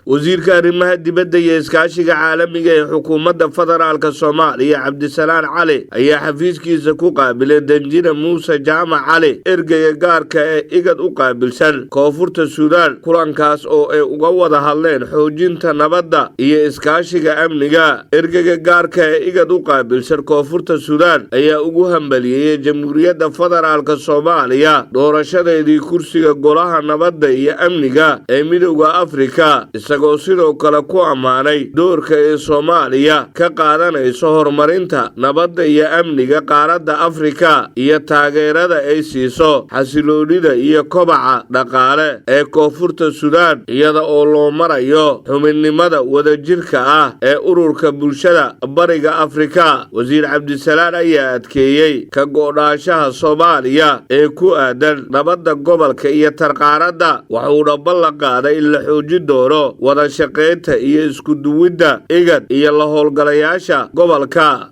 Wasiirka arrimaha dibadda iyo iskaashiga caalamiga ee xukuumadda federaalka Soomaaliya, Cabdisalaan Cali, ayaa xafiiskiisa ku qaabilay Danjina Muuse Jaamac Cali, ergeyga gaarka ee IGAD u qaabilsan Koonfurta Suudaan, kulankaas oo ay uga wada hadleen xoojinta nabadda iyo iskaashiga amniga. Ergeyga gaarka ee IGAD u qaabilsan Koonfurta Suudaan ayaa ugu hambaliyeeyey Jamhuuriyadda Federaalka Soomaaliya doorashadeedii kursiga Golaha Nabadda iyo Amniga ee Midowda Afrika, isagoo sidoo kale ku ammaanay doorka ee Soomaaliya ka qaadanayso horumarinta nabadda iyo amniga qaaradda Afrika iyo taageerada ay siiso xasiloonida iyo kobaca dhaqaale ee Koonfurta Suudaan, iyada oo loo marayo xubinnimada wadajirka ah ee Ururka Bulshada Bariga Afrika. Wasiir Cabdisalaan ayaa adkeeyey ka go'naanshaha Soomaaliya ee ku aadan nabadda gobolka iyo tan qaaradda, waxuuna ballan qaaday in la xoojin doono wada shaqaynta iyo isku duwidda IGAD iyo la howlgalayaasha gobolka.